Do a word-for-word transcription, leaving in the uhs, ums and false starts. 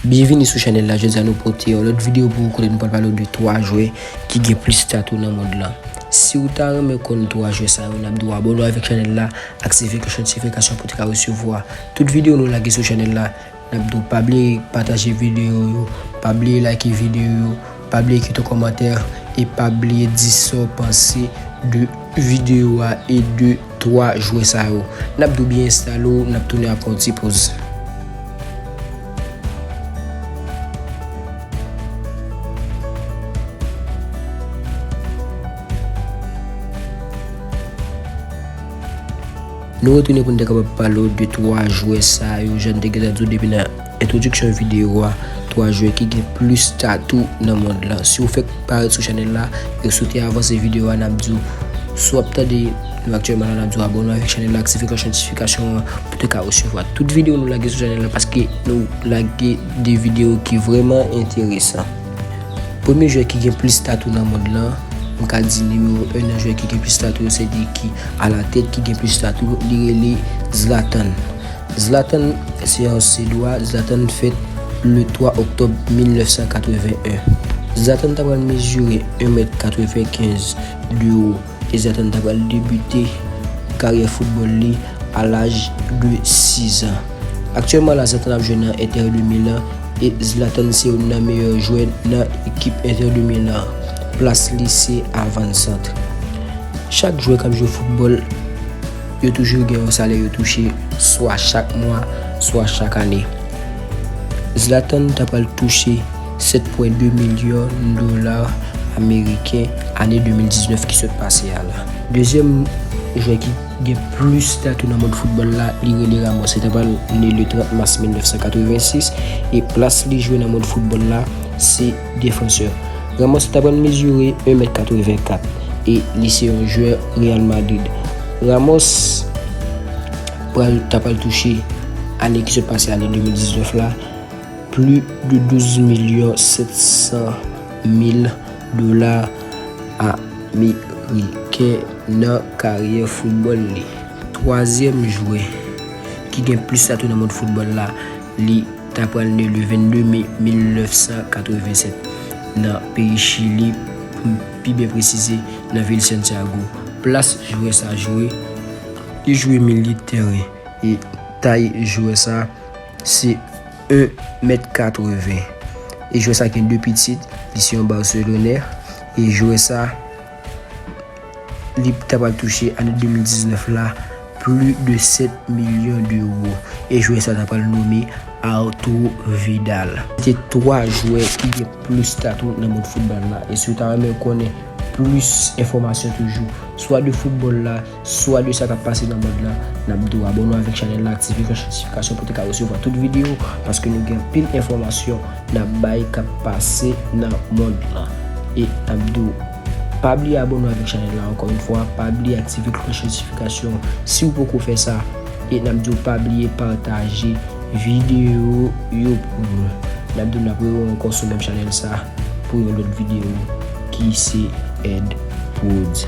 Byenvini sou chanèl la, jodi a nou pote yon lòt videyo pou ou kote nou pral pale w de twa jwè ki gen plis tatou nan mond lan. Si w ta renmen konn twa jwè sa yo, n ap di w abòne w avèk chanèl la, aktive klòch notifikasyon pou w te ka resevwa tout videyo nou lage sou chanèl la. N ap di w pa bliye pataje videyo yo, pa bliye like videyo yo, pa bliye kite yon kòmantè e pa bliye di sa w panse de videyo a e de twa jwè sa yo. N ap di w byen enstale w, n ap tounen apre yon ti poz. Nou retounen pou n te kapab pale w de twa jwè sa yo, jan n te gentan di w depi nan entwodiksyon videyo a, twa jwè ki gen plis tatou nan mond lan. Si w fèk parèt sou chanèl la, e si w te avanse videyo a, n ap di w, si w ap tande nou aktyèlman la, n ap di w abòne w avèk chanèl la, aktive klòch notifikasyon an pou w te ka resevwa tout videyo nou lage sou chanèl la, paske nou lage de videyo ki vrèman enteresan. Premye jwè ki gen plis tatou nan mond lan, m ka di nimewo en nan jwè ki gen plis tatou yo, se li ki alatèt ki gen plis tatou, li rele Zlatan. Zlatan se yon Sidwa, Zlatan fèt le twa oktòb mil nèf san katreven en. Zlatan ta pral mezire en mèt katrevenkenz de wo. E Zlatan ta pral debite karyè foutbòl li a laj de sis an. Aktyèlman la, Zlatan ap jwe nan Inter de Milan e Zlatan se youn nan meyè jwè nan ekip Inter de Milan. Plas li se avansant. Chak jwè k ap jwe foutbòl, yo toujou gen yon salè yo touche, swa chak mwa, swa chak ane. Zlatan ta pral touche sèt pwen de milyon dola ameriken ane de mil diznèf ki sot pase a la. Dezyèm jwè ki gen plis tatou nan mond foutbòl la, li rele Ramos. Li ta pral ne le trant mas mil nèf san katrevensis e plas li jwe nan mond foutbòl la, se defansè. Ramos ta pral mezire en mèt katrevenkat e li se yon jwè Real Madrid. Ramos pral, ta pral touche ane ki sot pase, ane de mil diznèf la, plis de douz milyon sèt san mil dola ameriken nan karyè foutbòl li. Twazyèm jwè ki gen plis tatou nan mond foutbòl la, li ta pral ne le vennde me mil nèf san katrevensèt nan peyi Chili, pou m pi byen presize, nan vil Santiago. Plas jwè sa jwe, li jwe milye tèren. E tay jwè sa, se en mèt katreven. E jwè sa gen de pitit, li se yon Barcelonais. E jwè sa, li ta pral touche ane de mil diznèf la, plis de sèt milyon de wo. E jwè sa ta pral nonmen Arturo Vidal. Se twa jwè ki gen plis tatou nan mond foutbòl la. E si w ta renmen konnen plis enfòmasyon toujou, swa de foutbòl la, swa de sa k ap pase nan mond lan, n ap di w abòne w avèk chanèl la, aktive klòch notifikasyon pou w te ka resevwa tout videyo, paske nou gen anpil enfòmasyon n ap bay k ap pase nan mond lan. E n ap di w pa bliye abòne w avèk chanèl la ankò yon fwa, pa bliye aktive klòch notifikasyon si w poko fè sa, e n ap di w pa bliye pataje videyo yo pou nou. N ap di w n ap rewè ankò sou menm chanèl sa pou yon lòt videyo ki se Ed Prodz.